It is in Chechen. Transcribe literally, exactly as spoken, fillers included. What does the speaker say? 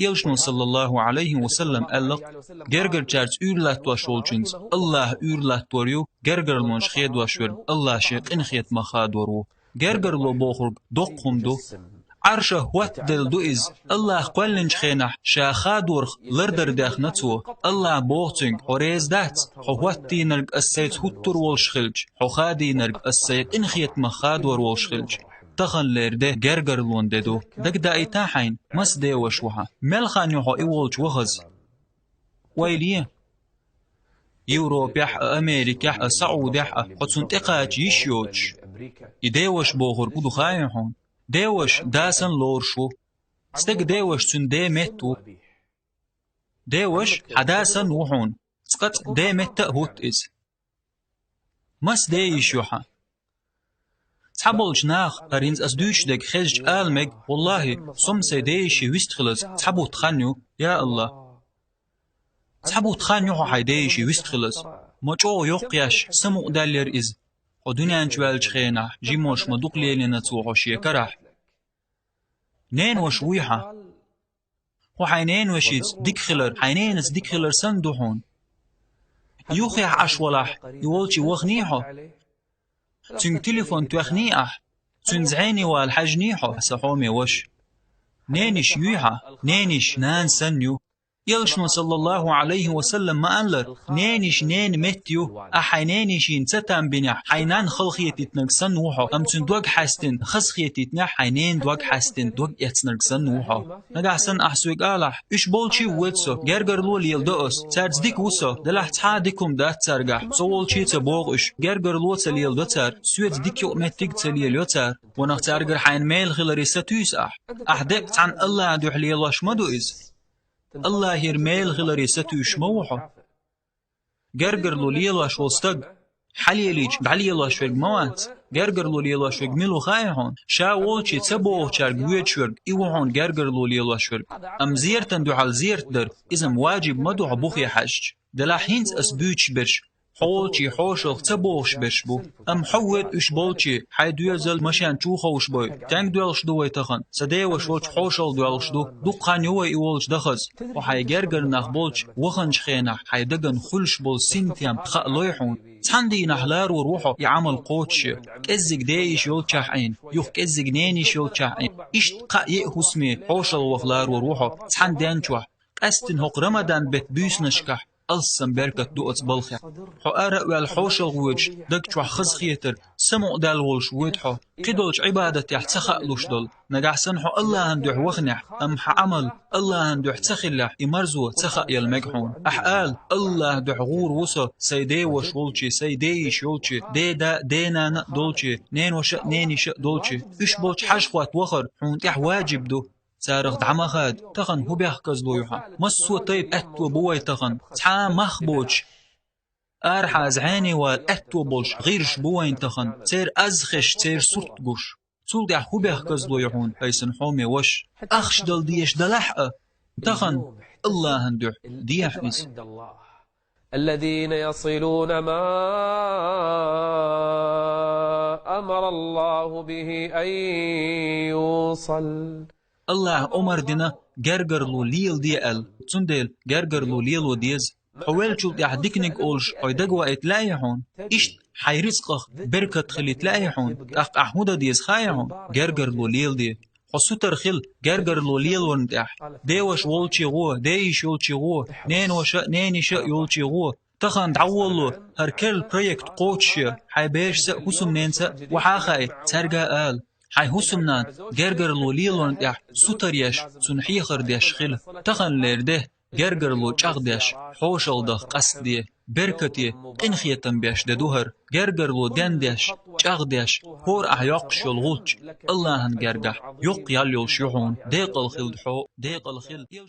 Элчано, саллаллаху Ӏалайхи ва саллам, аьлла: «Гергарчаьрца уьйр латтош волчуьнца Аллахь уьйр латтор ю, гергарлонаш хедош верг Аллахь шен къинхетамах хадор ву». Гергарло бохург доккха хӀума ду. Ӏарша хӀоттаделла ду иза. Аллахь кхоьллинчу хенахь ша хадорах лардар дехна цо. Аллахь боху цуьнга: «Хьо реза дац, хьо хӀоттийнарг ас сайца хӀуттур волуш хилча, хьо хадийнарг ас сайн къинхетамах хадор волуш хилча». Таханлера де гергарлон де ду. Дагадаийта хьайна, маса деваш ву хьан? Мел хан ю хьо и волчу вахаза? Ойла е. Европехь а, Америкехь а, Саудехь а хьо цунна тӀекхача йиш йоцуш, и деваш бохург хӀун ду хаьий хьуна? Деваш да санна лоруш ву. Стеган деваш цуьнан ден метта ву. Деваш хьан да санна ву хьуна. Цкъацкъа ден метта а хӀутту иза. Маса ден йиш ю хьан? Цхьаболчу наха, хӀара хӀинца ас дуьйцуш дерг хезча, ала мега: «ВаллахӀи, со-м сайн ден йише вист хилаза цхьа бутт хан ю, я Аллахь». Цхьа бутт хан ю хьо хьайн ден йише вист хилаза. Ма чӀогӀа йоккха еш, самукъадаьллера иза. Хьо дуьнен чу ваьллачу хенахь жимош ма дукха лелийна цо хьо шен карахь. Ненаваша вуй хьан? Хьо хьайн ненавашица дика хилар, хьайн ненаца дика хилар санна ду хьуна. Юххехь Ӏаш валахь, и волчу ваханий хьо? Цуьнга телефон тоьхний ахь? Цуьнан зӀене вала хьаьжний хьо, сан хьоме ваша? Ненайиша юй хьан? Ненайиша нана санна ю. Элчано, саллаллаху Ӏалайхи ва саллам, ма-аллара: «Ненайиша ненан метта ю». Ахь хьайн ненайишина цатам бинехь, хьайн нанна халахетийтинарг санна ву хьо, амма цуьнан дог хьаьстина хазахетийтинехь, хьайн ненан дог хьаьстина дог эцнарг санна ву хьо. Нагахь санна ахь соьга алахь: «Уьш болчий воьду со, гергарло леладо ас, цаьрца дика ву со, делахь цхьа а дика хӀума дац цаьргахь, со волчий ца боху уьш, гергарло ца леладо цара, соьца дика юкъаметтиг ца лелайо цара». Ванах цаьргара хьайна мела хиларе сатуьйсу ахь. Ахь деккъа цхьана Аллахьан дуьхьа лелош ма ду иза. Аллахьера мела хиларе сатуьйсуш ма ву хьо. Гергарло лелош волу стаг хьалелийча дӀалелош верг ма вац. Гергарло лелош верг мила ву хаьий хьуна? Ша волчий ца бохучаьрга воьдуш верг, и ву хьуна гергарло лелош верг. Амма зертан дуьхьал зерат дар, иза-м ваджиб ма ду хьо бухе хьаьжча. Делахь хӀинца ас буьйцуш берш хьо волчий хьошалгӀа ца бохуш берш бу. Амма хьо воьду уьш болчий, хьайн доьзал, машен чу ховшабой. Стенга доьлхуш ду вай тахана? Сан деваш волчу хьошалгӀа доьлхуш ду. Дукха хан ю вай и волчу дахаза. Хьо хьайн гергара нах болчу ваханчу хенахь хьайн дагана хуьлуш болу синтем хаа лой хьуна? Цхьана дийнахь ларор ву хьо и Ӏамал кхочушъян. КӀеззиг ден йиша йолччохь Ӏийна, юха кӀеззиг ненайиша йолччохь Ӏийна. Иштта кхаа-йиъ хӀусаме хьошалгӀа ваха ларор ву хьо цхьана ден чохь. Къаьстина хӀокху Рамадан беттан буьйсанашкахь алссам беркат ду оцу балхехь. Хьо ара а ваьлла хьошалгӀа воьдуш, даг чохь хазахетар, самукъадаьлла волуш воьду хьо, кхидолчу Ӏибадатехь ца хаалуш долу. Нагахь санна хьо Аллахьан дуьхьа ваханехь, амма хьан Ӏамал Аллахьан дуьхьа ца хиллехь, и марзо ца хааялла мега хьуна. Ахь ала: «Аллахьан дуьхьа гӀур ву со, сайн деваш волчий, сайн ден йиша йолчий, деда а, денана а долчий, ненаваша а, ненайиша а долчий». Уьш болчу хьажа-хӀотта вахар хьуна тӀехь ваджиб ду. Царах дӀа ма хада, тахана хӀун бехказло ю хьан? Массо а тайпа аьтто бу вай тахана, цхьа а мах боцуш. Арахьа зӀене вала аьтто болуш гӀирсаш бу вайн тахана, церан аз хезаш, церан сурт гуш. Цул тӀаьхьа хӀун бехказло ю хьуна, хьайсан хьоме ваша? Ахча дала дезаш далахь а, тахана Аллахьан дуьхьа дехьа иза. الذين يصلون ما أمر الله به أن يوصل. Аллахьа омар дина гергарло леладе аьлла, цундела гергарло лело деза. Хьо веллачул тӀаьхьа диканиг олуш хьо дагаваийта лаьий хьуна? Иштта хьайн рицкъах беркат хилийта лаьий хьуна? ТӀаккха ахь хӀун дан деза хаьий хьуна? Гергарло леладе. Хьо сутара хила гергарло лелорна тӀехь. Деваш волчий гӀо, ден йиша йолчий гӀо, ненаваша а, ненайиша а йолчий гӀо. Тахана дӀаволло, хӀара керла проект кхочушъян, хьайн берашца а, хӀусамненца а вахьа а хаий, цаьрга а ала. Хьайн хӀусамнана гергарло лелорна тӀехь сутара еш, цунна хьехар деш хила. Таханлера де гергарло чӀагӀдеш, хьошалгӀа даха къастаде, беркате, къинхетам беш де ду хӀара. Гергарло дендеш, чӀагӀдеш, хӀора ахь йоккхуш йолу гӀулч Аллахьан гергахь йоккха ял йолуш ю хьуна. Декъала хила хьо, декъала хила.